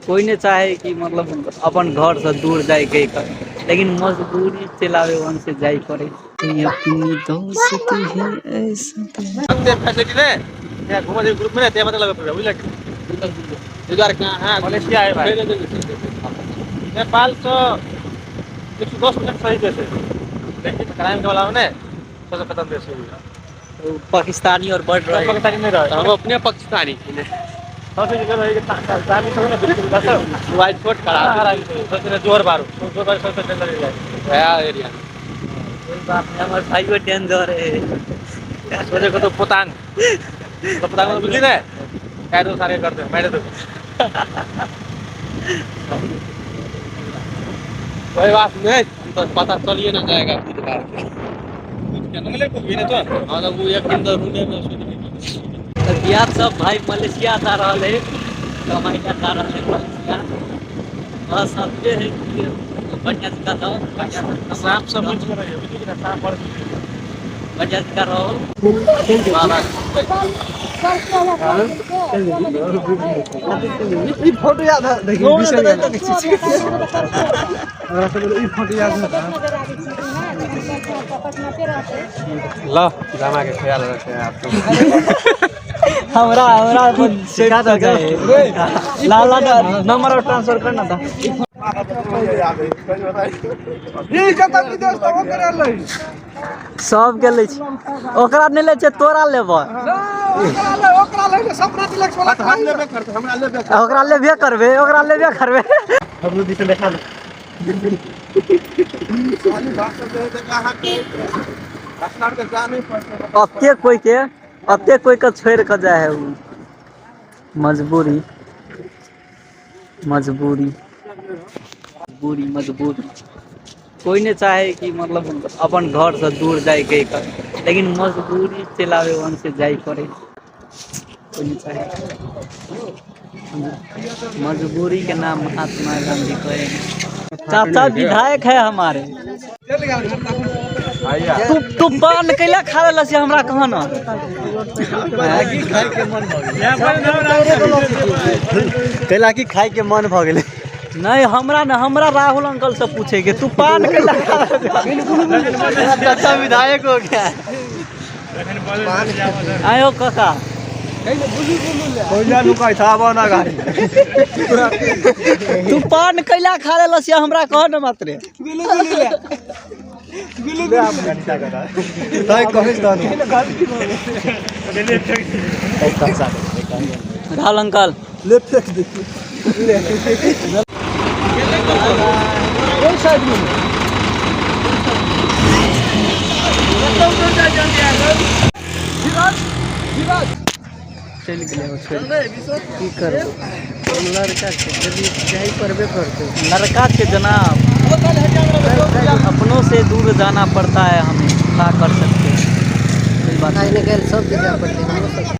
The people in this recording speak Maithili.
कोई नहीं चाहे कि मतलब अपन घर से दूर जाए के, लेकिन मजबूरी चलावे वन से जाए पड़े। अपनी दोस्ती ही ऐसा फैसिलिटी ने घूमे ग्रुप में ते मतलब बुझल मलेशिया है भाई। नेपाल से 110% सही देश है, लेकिन क्राइम के वाला में सबसे खत्म देश है। पाकिस्तानी और बढ़ रहे हैं। पाकिस्तानी नहीं रहे, हम अपने पाकिस्तानी सबसे जो रहे मोबाइल छोट करा सबसे जोर बारू जोर बारू सबसे डेंजर एरिया है एरिया। कोई बात नहीं, हमारे भाई को डेंजर है। सोचे को तो पोतांग तो पोतांग तो बुझली ना कह दो सारे कर दे मेरे तो कोई बात नहीं, तो पता चलिए ना जाएगा बुधवार के। भी नहीं तो हाँ तो वो एक दिन तो रूने में सुन। तो बिहार सब भाई मलेशिया जा रहा है, कमाई का जा रहा है मलेशिया। बस अब ये है कि बढ़िया से कर रहो, बढ़िया से कमाओ। सांप सब बुझ के रहिए, बुझ के सांप बड़ बढ़िया से कर रहो। ई फोटो याद है देखी बिसर गेल हमरा सब ई फोटो याद है। ल जामा के ख्याल रखे आप तो। हमरा हमरा सिखा दो गए ला ला नंबर और ट्रांसफर करना था। ई जतन विदेश त ओकरे लै सब के लै छै, ओकरा नहि लै छै, तोरा लेबऽ। ओकरा लै, ओकरा लै ने सपना डिलक्स वाला। हम लेबे करते, हमरा लेबे। ओकरा लेबे करबे, ओकरा लेबे करबे। हमरो दिस देखा दे। अते कोई के, अते कोई के छोड़ के जाए है उ। मजबूरी मजबूरी मजबूरी मजबूरी। कोई नहीं चाहे कि मतलब अपन घर से दूर जाए के, लेकिन मजबूरी चलावे वन से जाए पड़े। कोई नहीं चाहे मजबूरी के नाम महात्मा गांधी कहे। चाचा विधायक है हमारे। तू तू पान कैला खा लेलस से हमरा कह ना। कैला की खाय के मन भ गेलै। नहीं हमरा न, हमरा राहुल अंकल से पूछे के तू पान कैला खा लेलस? चाचा विधायक हो गया। आयो काका कोइला नुकाइ था आबो ना गाड़ी। तू पान कैला खा लेलस से हमरा कह न मात्रे। तै कहै तहन राहुल अंकल ले फेंक दे कोई साइड में चलि गेलै ओ छोड़ि। की करब लड़का छै, जल्दी जाइ पड़बे करतै। लड़का छै जनाब, अपनों से दूर जाना पड़ता है हमें, क्या कर सकते हैं। कोई बात नहीं। आइ काल्हि सबके जाय पड़तै, हमरो सबके।